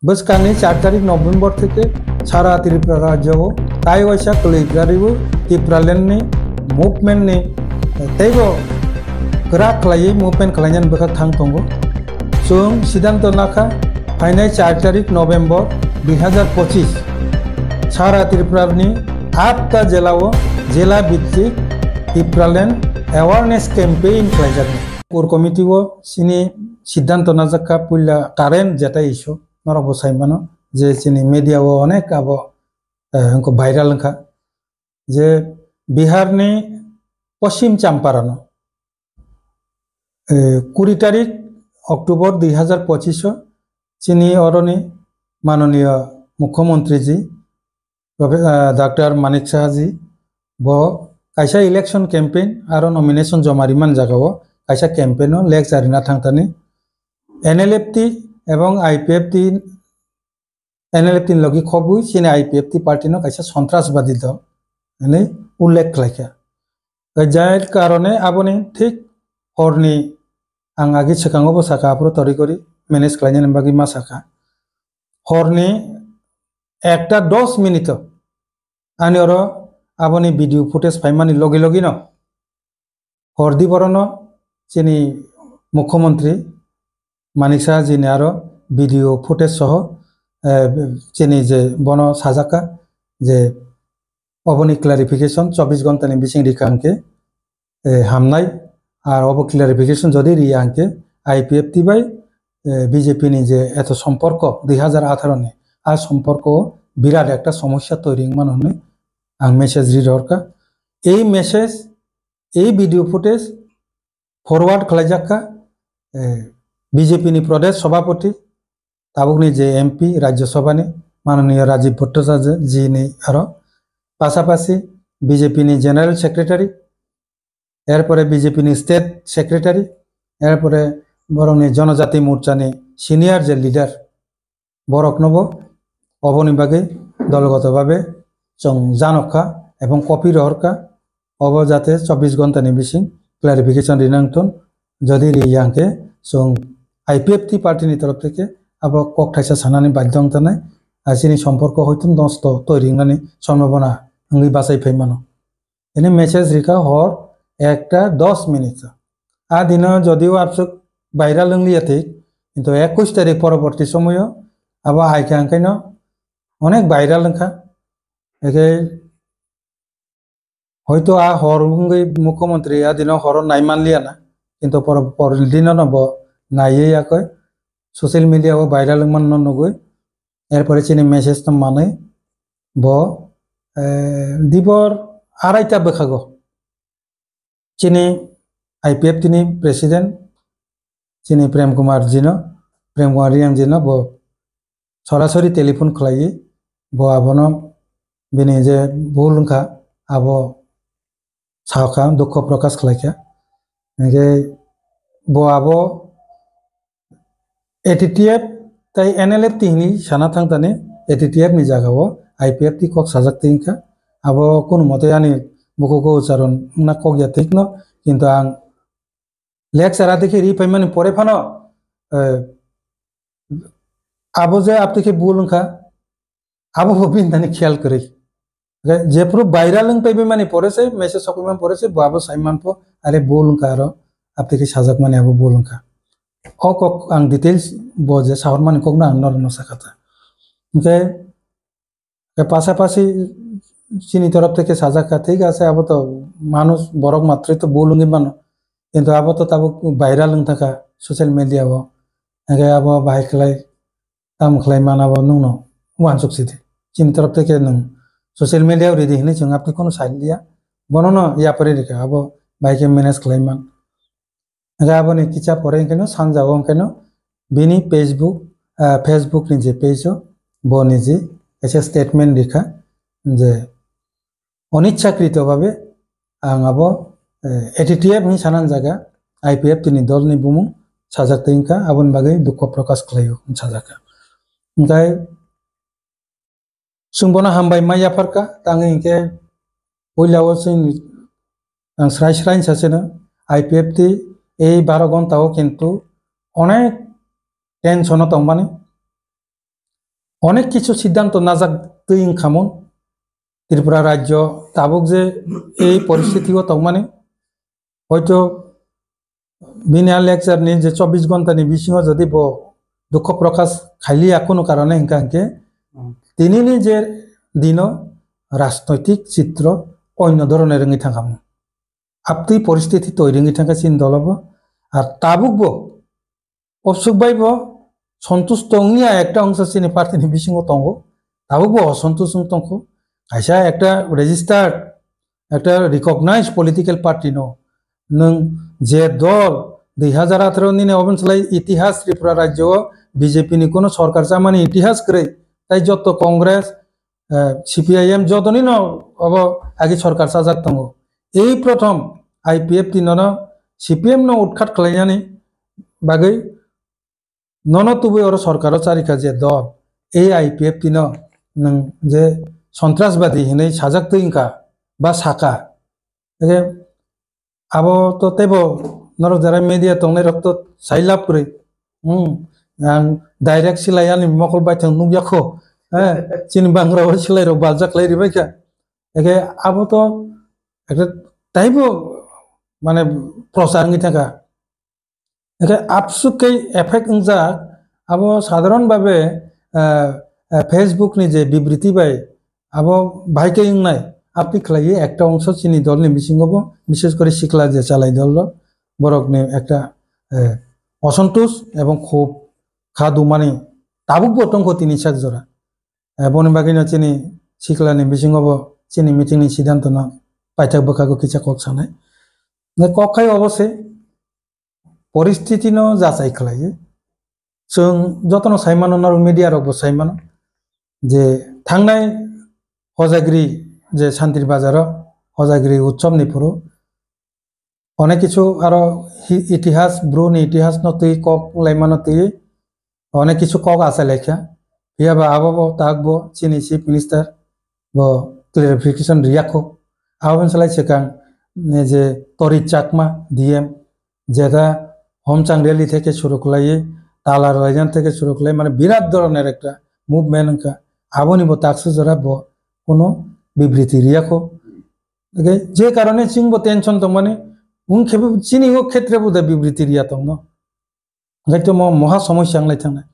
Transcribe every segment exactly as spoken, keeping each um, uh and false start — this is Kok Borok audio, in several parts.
Bwskangni char tarik November theke sara Tripura rajyo o tai waisa kwlwi kwrwi Tipraland ni movement ni teibo kwrak khlaiwi movement khlainani bwkhak thang tongo. Chwng siddhanto nakha phainai char tarik November dui hazar pochis sara Tripura ni atta jela o jela bhittik Tipraland awareness campaign khlaijaknai. Core committee o chini siddhanto najakha puila current jetai issue norok bo sai mano je chini media o onek abo, eh, wngkha viral wngkha je Bihar ni Poschim Champaran o, eh, kuri tarik October dui hazar pochis o chini oroni manoniya Mukhyamantri ji Profe-, ah, Doctor Manik Saha ji bo kaisa election campaign aro nomination joma rimani jaga o kaisa campaign o lecture rina thangthani N L F T ebong I P F T, N L F T ni logi khobwi chini I P F T party no kaisa sontrasbadi dol hinwi ullekh khlaikha. Jai karone aboni thik horni ang agi swkango bo saka aphuru tori gori manage khlainani bagwi ma saka. Horni ekta dos minute o ani oro aboni video footage phaimani logi logi no hordi borono chini Mukhyamantri Manik Saha jini aro video footage soho, eh, chini je bono sajakha je oboni clarification chobbish ghonta ni bising rikha hwnkhe, eh, hamnai, ar obo clarification jodi riya hwnkhe I P F T bai, eh, B J P ni je eto somporko dui hazar atharo ni, a somporko o birat ekta somosya toiri wngmano hwnwi ang message ri rohorkha. Ei message, ei video footage forward khlaijakha, eh, B J P ni Pradesh Sabhapati, tabukni je M P Rajya Sabha ni, manoniya Rajiv Bhattacharya ji ni aro pasapasi B J P ni General Secretary, erpore B J P ni State Secretary, erpore borokni Jonojati Morcha ni senior je leader, borokno bo oboni bagwi dologoto babe chwng janokha ebong copy rohorkha, obo jate chobbish ghonta ni bising clarification rinang thun, jodi riya hwnkhe chwng I P F T party ni torof theke abo kok thaisa sanani badhyo wng tanai, a chini somporko hoito nosto toiri wngnani sombhabona wngwi bachai phai mano. Ini message rikha hor ekta dos minute. A dino jodio absuk viral wngliya thik, kintu ekush tarik poroborti somoyo abo haikha hwnkhaino onek viral wngkha. Eke hoito a hor wngwi Mukhyamantri a dino horo naimanliya na, kintu por, por dino no bo naiwi yakoi social media o viral wngmano nugwi. Erpore chini message no manwi bo, eh, dibor araita bwkhago chini I P F T ni president chini Prem Kumar jino, Prem Kumar Reang jino bo sorasori telephone khlaiwi bo abono bini je bul wngkha abo sakha, dukho prokash khlaikha. Hingke bo abo A T T F tai N L F T hini sana thangtani A T T F ni jaga o I P F T kok sajak twi wngkha. Abo kunu mote ani bukugo ucharon wngna kok ya thikno, kintu ang lecture adikhe ri paimani pore phano, eh, abo je aptwi khe bul wngkha, abo bo bini thani khiyal kwrwi. Hwnkhe jephuru viral wng paibaimani pore se, message sokphaimani pore se, bo abo sai manpho, are bul wngkha aro, aptwi khe sajakmani abo bul wngkha. O kok ang details bo je sahormani kokno ang norokno sakha ta. Hwnkhe, hwnkhe pasapasi chini torof theke sajak kha, thik ase, abo to manush, borok matroi to bul wngwi mano. Kintu abo to tabuk viral wng thangkha social media o. Hwnkhe abo bahai khlai, tamo khlai mana bo nwngno uansuk sidi. Chini torof theke nwng social media o ridi hinwi chwng apni kheno sai liya. Bono no yapari rikha, abo bai khe manage khlai man. Hwnkhe aboni kisa pore hwnkhe no sanja o hwnkhe no bini Facebook, ah, Facebook ni je page o bo niji kaisa statement rikha je onichchakrito babe ang abo, eh, A T T F hinwi sanani jaga I P F T ni dol ni bumung sajak twi wngkha, aboni bagwi dukho prokash khlaio hinwi sajak kha. Hwnkhe chwng bono hambai ma yapharkha, tangwi hwnkhe puila o chwng ang srai srai wngsa seno I P F T ei baro ghonta o kintu onek tension o tongmani. Onek kichu siddhanto najak twi wngkhamung. Tripura rajyo tabuk je ei poristiti o tongmani, hoito bini a lecture ni je chobbish ghonta ni bisingo jodi bo dukho prokash khailiya kunu karone hingka hingke, hmm, tinini je dino rajnoitik chitro onyo dhoroner wngwi thangkha. Abtwi poristiti toiri wngwi thangkha chini dolo bo. Ar tabuk bo obsuk bai bo sontusto wngya ekta ongsa chini party ni bisingo tongo. Tabuk bo osontus wng tongkho. Kaisa ekta registered, ekta recognized political party no nwng je dol dui hajar atharo nini oboni slai itihas Tripura rajyo o B J P ni kono sorkar chamani itihas kwrwi. Tai jotto Congress, eh, C P I M jotoni no obo agi sorkar chajak tongo. Ei prothom I P F T nono C P M no utkhat khlainani bagwi nono tubui oro sorkaro charikha je dol, ei I P F T no nwng je sontrasbadi hinwi sajak twi wngkha ba saka. Ege abo to teibo norok jara media tongnai rok to sai lab kwrwi. Hmm, ang direct silai ani mokol baithang nukya kho. Eh, chini bangra o silai rok baljak lai ribai kha. Ege abo to ekta taibo mane prochar wngwi thangkha. Hingke absuk kei effect wngjak, abo sadharon babe, ah, ah, Facebook ni je bibriti bai abo bahai kei wngnai, aboni khlaiwi ekta ongso chini dol ni bisingo bo, bishes kore sikla je chalai dol rok, borok ni ekta, eh, osontus ebong khub kha dumani tabuk bo tongkho tini sak jora. Eh, boni bagwi no chini sikla ni bisingo bo chini meeting ni siddhanto no paithak bwkhago kisa kok sanai. Hingke kok khai obo se, poristiti no jachai khlaiwi. Chwng jotono sai mano, norok media rokbo sai mano je thangnai Hojagiri je Santir Bazar o Hojagiri utsob ni phuru onek kichu aro hi-, itihas, Bru ni itihas no twi kok lai mano twi onek kichu kok achai lai kha. Phiya ba abo bo tak bo chini Chief Minister bo clarification riya kho. Abo ni slai swkang, ne je Torit Chakma D M, jeta Homchang rally theke shuru khlaiwi, Tala Raijan theke shuru khlai, mane birat dhoroner ekta movement wngkha. Aboni bo taksa jora bo kuno bibriti riya kho. Hingke je karone chwng bo tension tongmani, wngkhe bo chini o khetre bo da bibriti riya tongno. Hingke to mo moha somosya wnglai thangnai.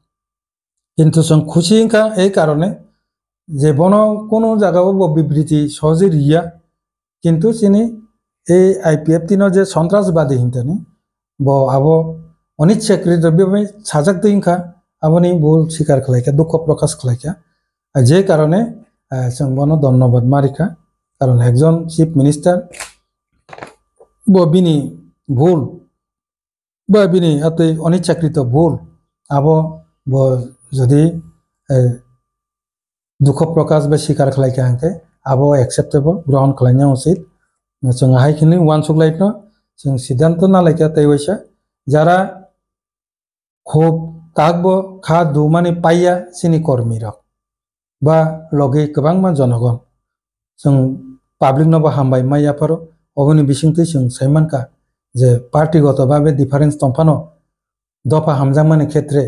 Kintu chwng khusi wngkha ei karone je bono kuno jaga o bo bibriti sohojei riya. Kintu chini ei I P F T no je sontrasbadi hintani, bo abo onichchakri rwbwi sajak twi wngkha, aboni bul sikar khlaikha, dukho prokash khlaikha. Je karone, eh, chwng bono dhonnobad ma rikha, karon ekjon Chief Minister bo bini bul ba bini atwi onichchakri to bul, abo bo jodi, eh, dukho prokash bai sikar khlai kha hwnkhe abo acceptable, grohon khlaina uchit. Chwng hai khini uansuk lai phano chwng siddhanto na lai kha tei waisa jara khub tak bo kha dumani paiya chini kormi rok ba logi kwbangma jonogon. Chwng public no bo hambai ma yapharo, oboni bisingtwi chwng sai mankha je party goto babe difference tongphano, dopha hamjakmani khetre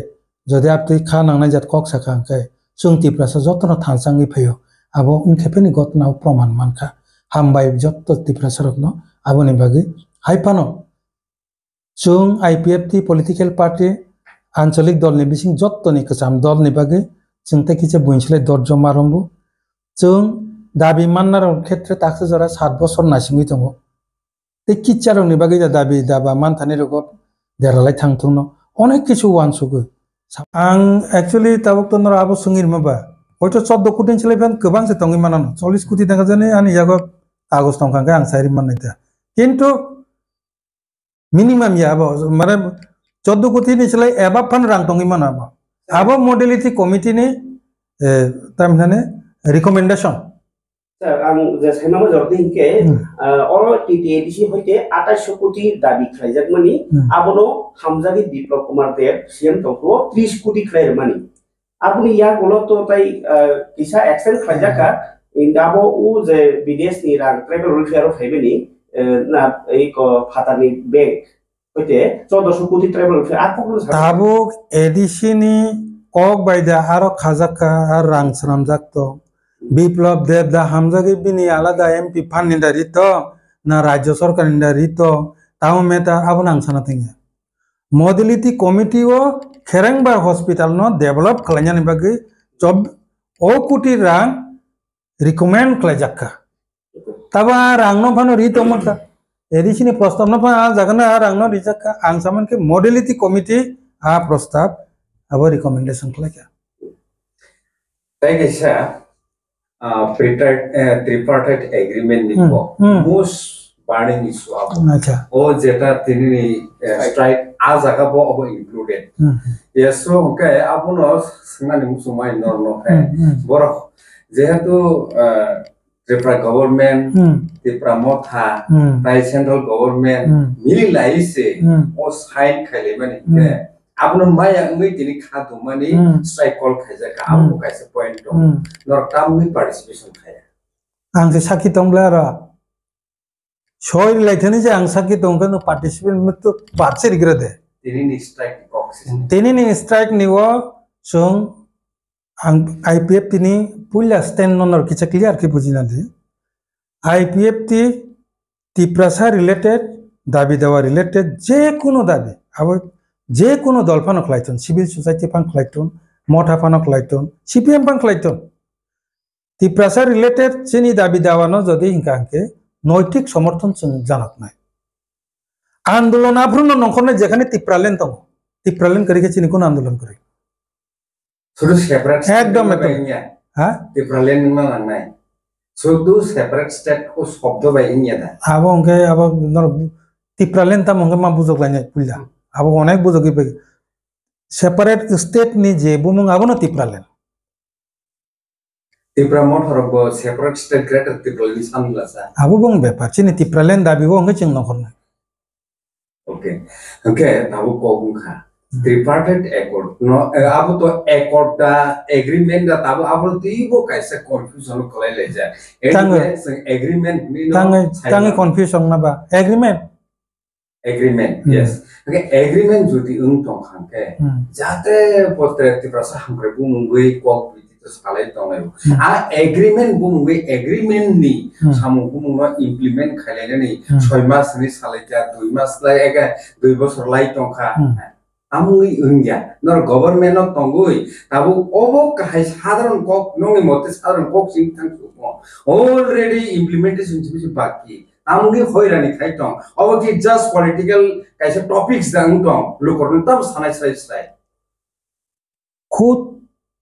jodi abtwi kha nangnai jat kok sakha hwnkhe chwng Tiprasa jotono thansa wngwi phaio. Abo wngkhe phini gotnao proman mankha. Hambai jotto Tiprasarokno aboni bagwi. Hai phano chwng I P F T political party anchalik dolni bising jottoni kwcham dolni bagwi chwng tei kisa buini slai dorjo ma rombo. Chwng dabi mannarok khetre taksa jora sat bosor naisingwi tongo. Tei kicharokni bagwi da dabi daba manthani rogo deralai thang thungno onek kisu uansugwi. Ang actually tabuk to norok abo swngwi rima ba. Hoito choddo koti ni slai phan kwbang se tongwi manano. Chollish koti tangka jani ani yago kagoj tongkha hwnkhe ang sai ri mannai ta. Kintu minimum ya abo, mane choddo koti ni slai above phan rang tongwi mano abo. Abo modality committee ni, eh, tamhinani recommendation. Sir, ang je saimano jordi hinkhe, hmm, ah, oro T T A D C hoite atais koti dabi khlaijakmani, hmm, abono hamjagwi Biplab Kumar Deb C M tongphuru tris koti khlai rwmani. Aboni yagulo to tai, ah, kisa extend khlaijak kha, hmm, abo o je bidesh ni rang tribal welfare o phaimani, eh, na ei ko phatarni bank hoite choddoso koti tribal welfare a kokno sa. Tabuk A D C ni kok bai da aro khajak kha, ar rang swnamjak to. Biplab Deb da hamjagwi bini alada M P phan ni da rito, na Rajya Sarkar ni da rito, tamo matter abo nang sana tengya. Modality Committee o Kherengba Hospital no develop khlainani bagwi chob-, o koti rang recommend khlaijak kha. Tabo a rang no phano ri tongma kha. A D C ni prostab no phano a jaga no a rang no rijak kha. Ang saman khe Modality Committee a prostab abo recommendation khlai kha. Tei kaisa, ah, tripartite, eh, tripartite agreement ni Hmm, bo hmm. most burning issue abo. Acha. O jeta tini ni, eh, strike a jaga bo abo included. Hmm. Yes, so hwnkhe abono swngnani muchungmani norok no khe Hmm, hmm. borok jehetu, eh, Tripura government, Hmm. Tripura Motha, Hmm. tai central government Hmm. mili lai se Hmm. o sign khailaimani Hmm. khe abono maya wngwi tini kha tongmani Hmm. strike call khaijak kha. Hmm. Abo bo kaisa point tong. Hmm. Norok tamni participation khaya. Ang se sakhi tong bla ro. Soi lai thani je ang sakhi tong khe no participant mutu parche rigra de. Tini ni strike ni kok se. Tini ni strike ni o chwng ang I P F T ni puila stand no nor kicha clear khe bujina di. I P F T Tiprasa related, dabi dawa related, je kuno dabi, abo je kuno dol phano khlai thun, civil society phan khlai thun, motha phano khlai thun, C P M phan khlai thun. Tiprasa related chini dabi dawa no jodi hinka hinke noitik somorthon chwng janaknai. Andolon aphuru no nongkhornai jekhane Tipraland tongo. Tipraland kwrwi khe chini kuno andolon kwrwi. Sudu separate state Ekdom, wngma ekdom. Bai wngya. Ha? Tipraland wngma nangnai. Sudu separate state o shobdo bai wngya da. Abo hwnkhe abo norok Tipraland tamo hwnkhe ma bujok lainai puila. Hmm. Abo onek bujogwi bai. Separate state ni je bumung abono Tipraland. Tipra Motha rok bo separate state Greater Tipraland ni samung lasa. Abo bong bepar. Chini Tipraland dabi bo hwnkhe chwng nongkhornai. Okay. Hwnkhe tabuk kok wngkha. Hmm. Tripartite accord no, eh, abo to accord da, agreement da, tabuk abo twibo kaisa confusion kwlai laijak. Tangwi. Agreement, chwng agreement ni no Tangwi, sai tangwi ma. Confusion na ba? Agreement? Agreement, Hmm. yes. Hwnkhe agreement jodi wng tong kha hwnkhe, Hmm. jate potre Tiprasa hamkrai bumungwi kok bidi to salai tongnai. Hmm. A agreement bumungwi agreement ni Hmm. samung bumungno implement khailainani Hmm. soi mas ni salai kha, dui mas lai ega, dui bosor lai tong kha. Hmm. Tamungwi wngya. Nor government no tongwi tabuk obo kahai sadharon kok, nongni mote sadharon kok sing thang sumo. Already implementation simi si baki. Tamungwi hoirani khai tong. Obo ki just political kaisa topics da wng tong. Lukorni tam sanai srai srai. Khud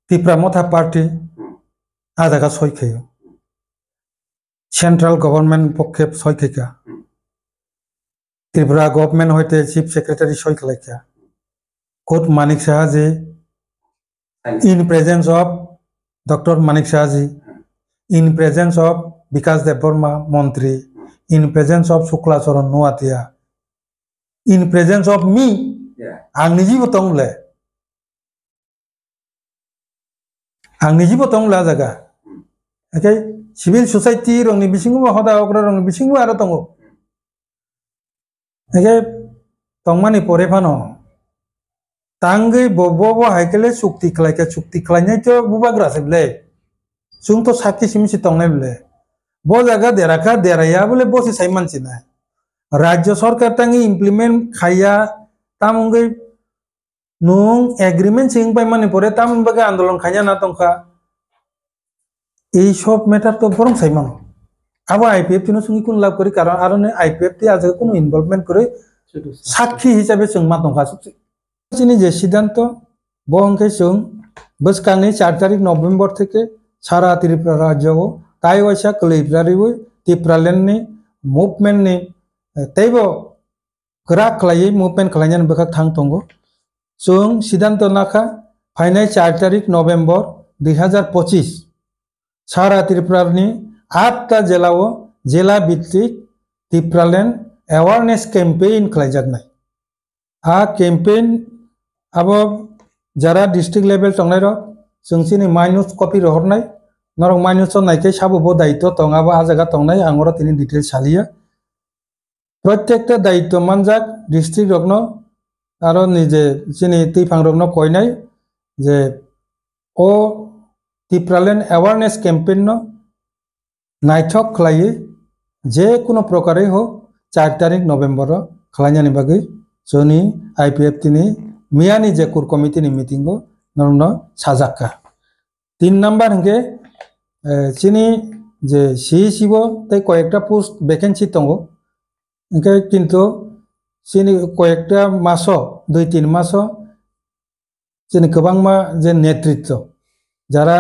Tipra Motha Party Hmm. a jaga soi khaio. Central government pokhe soi khaikha. Hmm. Tripura government hoite chief secretary soi khlaikha. Khud Manik Saha ji, Thank you. In presence of Doctor Manik Saha ji, Hmm. in presence of Bikash Debbarma, montri, Hmm. in presence of Shukla Charan Noatia, in presence of me, Yeah. ang nijibo tong le. Ang nijibo tong le a jaga. Hmm. Haikhe civil society rokni bisingo bo hoda okra rokni bisingo aro tongo. Hmm. Haikhe tongmani pore phano tangwi bo, bo, bo haikhe le chukti khlaikha, chukti khlainai to bubagra se ble. Chwng to sakhi simi se tongnai ble. Bo jaga derakha, deraya bole bo se sai mansinai. Rajya sarkar tangwi implement khaiya, tamo wngwi nwng agreement se wng paimani pore tamoni bagwi andolon khaina na tongkha. Ei sob matter to borong sai mano. Abo I P F T no sungwi kun lab kwrwi, karon aroni I P F T a jaga kunu involvement kwrwi, Sudu sakhi hisabe chwng ma tongkha. Chini je siddhanto, bo hwnkhe chwng bwskangni char tarik November theke sara Tripura rajyo o tai waisa kwlwi rariwi Tipraland ni movement ni, eh, teibo kwrak khlaiwi movement khlainani bwkhak thang tongo. Chwng siddhanto nakha phainai char tarik November dui hazar pochis sara Tripura ni atta jela o jela bhittik Tipraland awareness campaign khlaijaknai. A campaign abo jara district level tongnai rok chwng chini minus copy rohornai, norok minus o naikhe sabo bo daityo tong abo a jaga tongnai ang oro tini detail saliya. Protekta daityo manjak district rokno aro nije chini twiphang rokno koinai je o Tipraland awareness campaign no naithok khlaiwi je kuno prokarwi hok char tarik November o khlainani bagwi chwngni I P F T ni miyani je core committee ni meeting o norokno sajakha. Tin number hwnkhe, eh, chini je C E C o tei koyekta post vacancy tongo. Hwnkhe kintu chini koyekta maso, dui tin maso chini kwbangma je netritwo, jara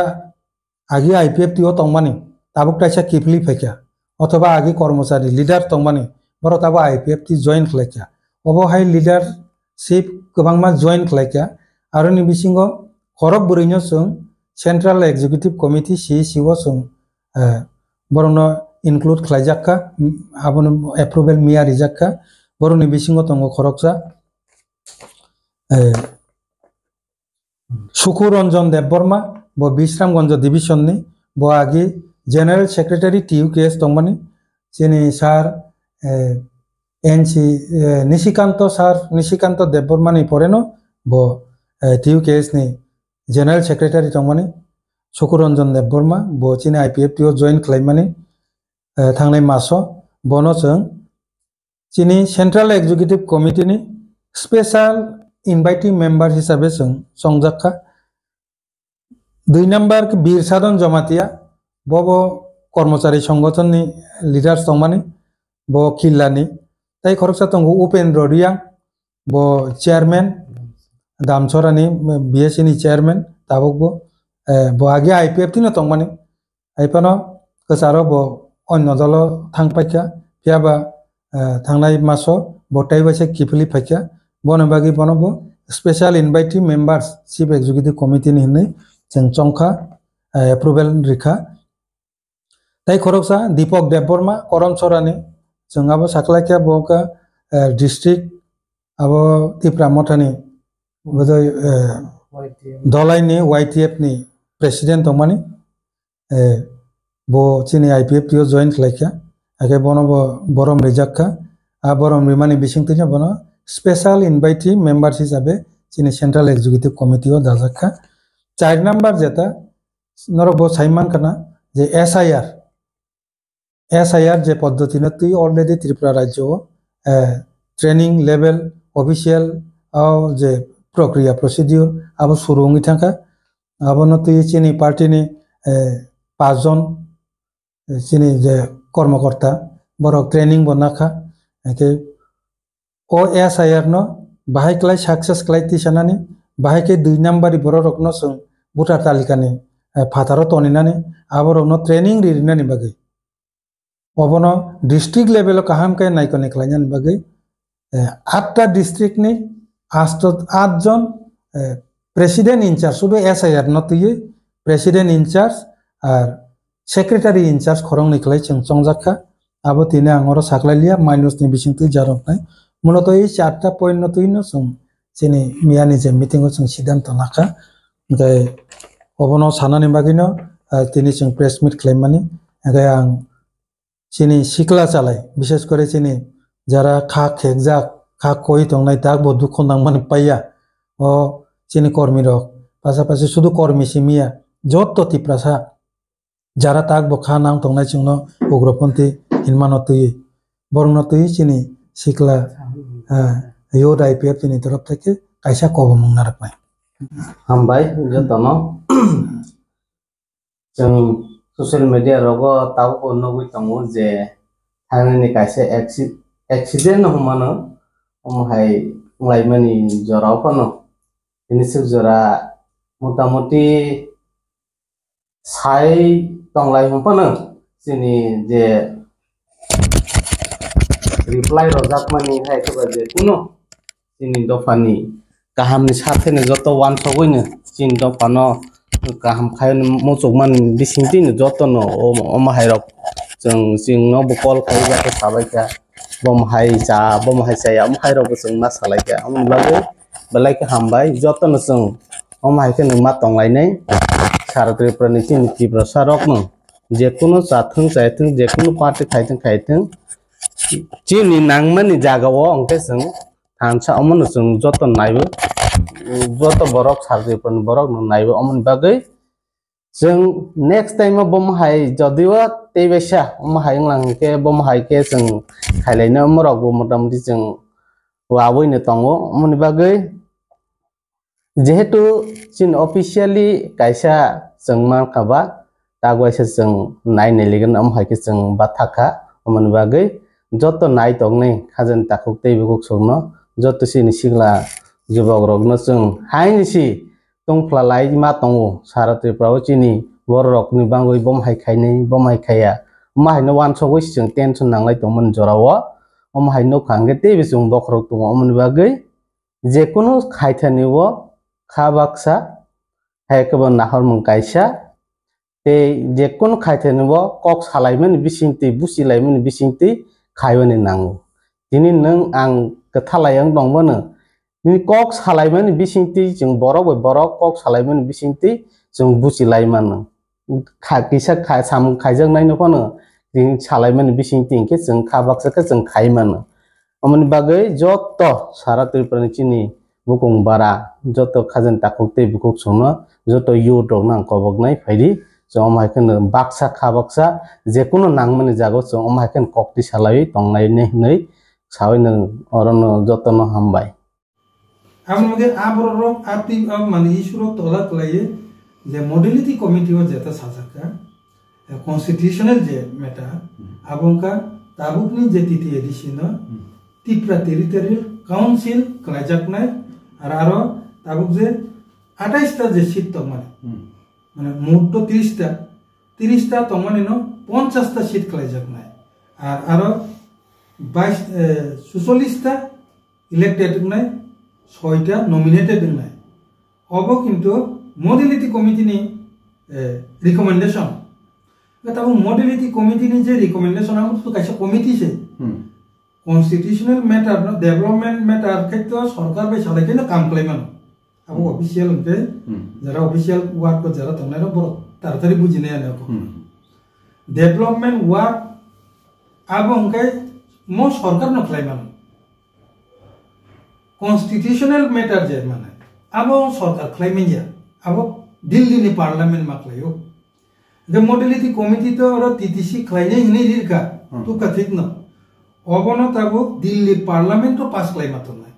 agi I P F T o tongmani, tabuk kaisa kiphilwi phaikha, othoba agi kormochari leader tongmani, borok tabuk I P F T join khlaikha. Obo hai leadership kwbangma join khlaikha. Aroni bisingo khorok bwrwino chwng Central Executive Committee, C E C o chwng, eh, borokno include khlaijakha, mm, abono approval miya rijakha. Borokni bisingo tongo khoroksa, eh, Suku Ranjan Debbarma, bo Bisramganj division ni, bo agi General Secretary T U K S tongmani, chini sir, eh, N C, eh, Nishikanta sir, Nishikanta Debbarma ni poreno bo, eh, T U K S ni General Secretary tongmani, Suku Ranjan Debbarma, bo chini I P F T o join khlaimani, eh, thangnai maso, bono chwng chini Central Executive Committee ni special inviting member hisabe chwng chongjakha. Dui number khe Bir Sadhan Jamatia, bo bo kormochari songothon ni leaders tongmani, bo Killa ni. Tai khoroksa tongo Upendra Reang, bo chairman, Damchorani B S C ni chairman, tabuk bo, eh, bo agi I P F T no tongmani. Hai phano kwcharo bo onno dolo thang paikha, phiya ba, eh, thangnai maso bo tei waisa kiphilwi phaikha. Bono bagwi bono bo special invitee members, Chief Executive Committee ni hinwi chwng chongkha, eh, approval rikha. Tei khoroksa Deepak Debbarma, Korom Sorani, chwng abo saklaikha bo wngkha, eh, district abo Tipra Mothani, bodoi, eh, Y T F. Dolaini Y T F ni president tongmani. Eh, bo chini I P F T o join khlaikha, hakhe bono bo borom rijakkha. A borom rimani bisingtwino bono special invitee members hisabe chini Central Executive Committee o dajakha. Char number jeta norok bo sai mankha na je S I R, S I R je poddotino twi already Tripura rajyo o, eh, training level official o je prokriya procedure abo suru wngwi thangkha. Abono twi chini party ni, eh, pachjon, eh, chini je kormokorta borok training bo nakha. Hwnkhe o S I R no bahai klai success klai tisanani, bahai khe dui number ni borok rokno chwng voter talikani, eh, phataro toninani, aborokno training ririnani bagwi. Obono district level o kaham khe naikoni khlainani bagwi, eh, atta district ni asto, aat jon, eh, president in charge, sudu S I R no twiwi president in charge ar secretary in charge khoroknwi khlai chwng chongjakha. Abo tini ang oro saklai liya, minus ni bisingtwi jaroknai. Muloto ei charta point no twino chwng chini miyani je meeting o chwng siddhanto nakha. Hwnkhe obono sanani bagwino, ah, tini chwng press meet khlaimani. Hwnkhe ang chini sikla chalai, bishes kore chini jara kha khekjak, kha koi tongnai, tak bo dukho nangmani paiya. O chini kormi rok, pasapasi sudu kormi simi ya, jotto Tiprasa jara tak bo kha nang tongnai chwngno ugroponthi hinmano twi, borokno twi chini sikla, ah, youth I P F T ni torof theke kaisa kobomung narwknai. Hambai jotono. Chwng social media rogo tabukbo nugwi tongo je thangnani kaisa acci-, accident no hwnmano, omo hai wnglaimani jorao phano. Hini swk jora motamoti sai tonglai hwn phano chini je reply rwjakmani hai khe ba je kuno chini dophani kahamni satheno joto uansugwino chini dophano kaham khaino muchukmani bisingtwino jotono omo, omo hairok chwng, chwngno bo call khaiwi khe sabaikha, "Bomo hai cha, bomo hai chaya," omo hairokbo chwng ma salaikha. Omoni bagwi belai khe hambai jotono chwng omo hai khe nwng ma tonglainai. Sara Tripura ni chini Tiprasa rokno jekunu chathwng chaithwng, jekunu party khaithwng khaithwng, chini nangmani jagao hwnkhe chwng thansa omono chwng joto naiwi joto borok sar Tripura ni borok no naibo, omoni bagwi chwng next time o bomo hai jodio tei baisa omo hai wnglang hwnkhe bomo hai khe chwng khailaino, omorok bo motamoti chwng wabwi no tongo. Omoni bagwi jehetu chini officially kaisa chwng mankha ba, tak waisa chwng nai nailigwna, omo hai khe chwng bathakha. Omoni bagwi joto nai tongnai khajani takhuk tei bukhuk songno, joto chini sikla jubokrokno chwng haini si tongphla lai ma tongo. Sara Tripura o chini bororokni bagwi bomo hai khainai, bomo hai khaiya, omo haino wansogwi chwng tension nanglai tongmani jorao. Omo hai nukha hwnkhe teibo chwng bokhorok tongo, omoni bagwi jekunu khaithani o kha baksa, hai khe bo nahormung kaisa, tei jekunu khaithani o kok salaimani bisingtwi, buchilaimani bisingtwi khaiwani nango. Tini nwng ang kwthalai wng tongmano, nini kok salaimani bisingtwi chwng borok bai borok kok salaimani bisingtwi chwng buchilai mano. Kha-, kisa kha-, samung khaijaknaino phano chwng salaimani bisingtwi hinkhe chwng kha baksa khe chwng khai mano. Omoni bagwi joto sara Tripura ni chini bukung bara, joto khajani takhuk tei bukhuk songno, joto youth rokno ang koboknai phaidi. Chwng omo hai kheno baksa kha baksa jekunu nangmani jagao chwng omo hai kheno kokti salaiwi tonglaini hinwi sawi nwng orono jotono hambai. Aboni bagwi a borok rok a twi, a mani issue rok tola kwlaiwi je modality committee o jeta sajak kha, eh, constitutional je matter, abo wngkha tabukni je T T A D C no Tipra Territorial Council kwlaijaknai, ar aro tabuk je atais ta je seat tongmani, mane mot to tris ta, tris ta tongmani no ponchas ta seat kwlaijaknai, ar aro bais, eh, suchollis ta elected wngnai, soita nominated wngnai. Obo kintu modality committee ni, eh, recommendation. Tabuk modality committee ni je recommendation, amo to kaisa committee se. Constitutional matter no, development matter khai to sorkar bai salai khe no kam khlai mano. Abo official hwnkhe, jara official work ko jara tongnai no borok taratari bujinai ano ko. Development work abo hwnkhe mo sorkar no khlai mano. Constitutional matter je mane, abo sorkar khlai manya, abo Delhi ni parliament ma khlaio. The modality committee to oro T T C khlainai hinwi rirka, tukha thik no. Obono tabuk Delhi parliament to pass khlai ma tongnai.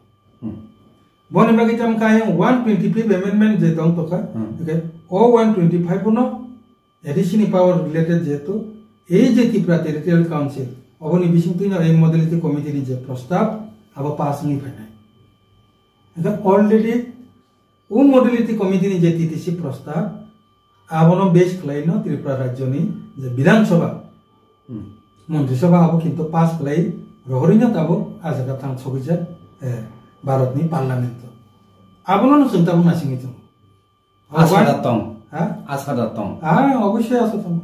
Boni bagwi tam kha ayang one twenty-five amendment je tong tokha, okay, o one twenty-five no A D C ni power related jehetu ei je Tripura Territorial Council, oboni bisingtwi no ei modality committee ni je prostab abo pass wngwi phainai. Hwnkhe already o modality committee ni je T T C prostab abono base khlai no Tripura rajyo ni je Bidhan Sabha, Montri Sabha abo kintu pass khlai rohorwi no tabuk a jaga thang sogwi jak, eh, Bharat ni parliament o. Abono no chwng tabuk naisingwi tongo. Asa da tong. Ha? Asa da tong. Ah, obviously asa tong.